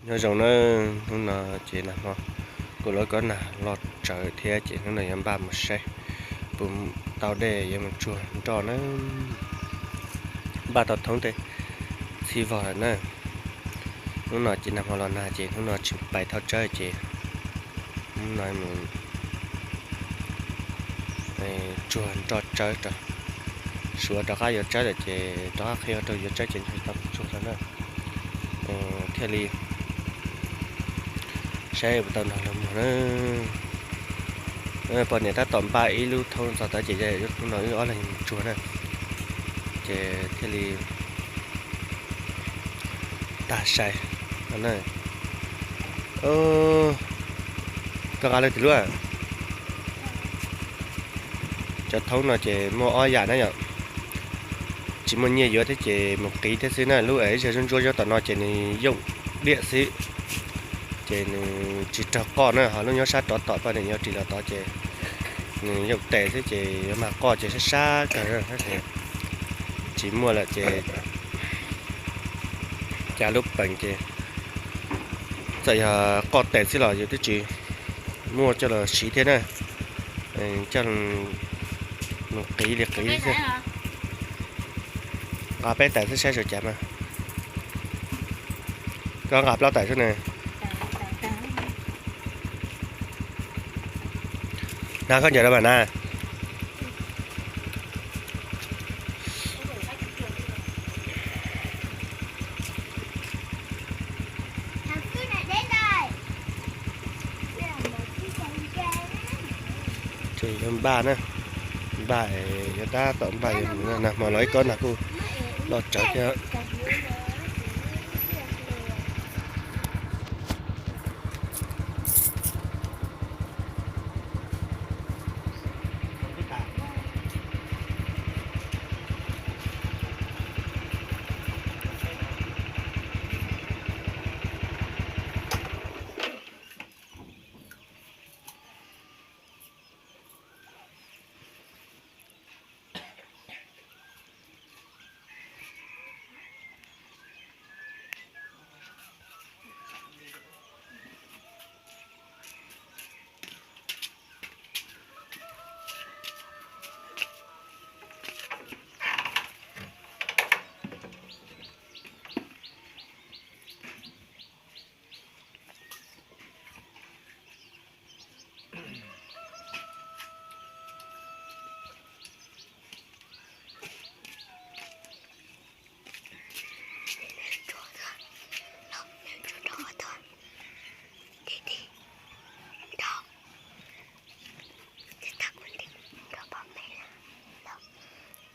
Nyob zoo na, hnub no ces nag hmo kuv lawv kob nag los tsawv thiab ces hnub no yuav npaj mus saib puas tau dej yuav mus tsuag nroj na. Npaj tau thoob tej txhij vog lawm na. Hnub no ces nag hmo los nag ces hnub no tsis pais thauj tsawb ces hnub no mus tsuag nroj tsawb rau, suav rov qab yuav tsawb lawm ces rov qab qhia rau yuav tsawb ces tsis tau tsuag rau na. Thiaj li saib puas tau nrog luag muag na. Poj niam tab tom npaj ib lub thoob txog tod ces hnub no wb ob leeg mus tsuag na, ces thiaj li tag sai. Koj nqa lawm tim lub. Cov thoob no ces muaj ob yam na yom, tsis muaj nyiaj yuav thiab ces mus qiv thiab xwb na. Lub es ib zag ntsuab ntsuab nyob tom no ces nws yooj diam xwb, ces nws tsis raug qoj na. Ho lub nyob sab rov tom poj niam yuav ris los tod ces nws yooj tes xwb ces yuav mag qoj ces sab sab kawg, tsis muaj lawm ces cas lub peem ces txawm yog qoj tes xwb los yus twb tsis muaj coj los siv thiab na. Coj mus qiv li qiv xwb. Nqa peb tais xwb saib sawv cas mas. Koj nqa plaub tais xwb na. Na koj ncaws rau mas na. Ces yuav npaj na, npaj es yuav tab tom npaj yuav mus na, nag hmo los ib kob nag kuj los tsawv thiab.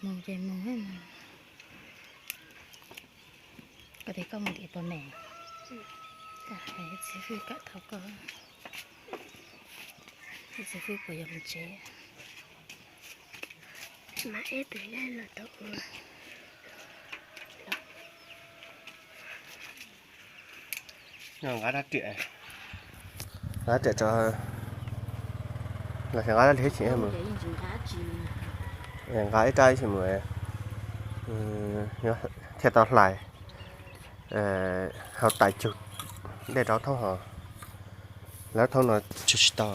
Mus ces mus, koj tias koj mus tim pog me, txiv Fwj kam thov koj, txiv Fwj puas yuav mus tsev. Nqa rab riam, nqa rab riam tso, los nqa rab riam ib chim mus, nqa ib rab ib chim mus, thiaj tau hlais hauv tais cug dej rau thoob hos, lawv thoob no tsis tau.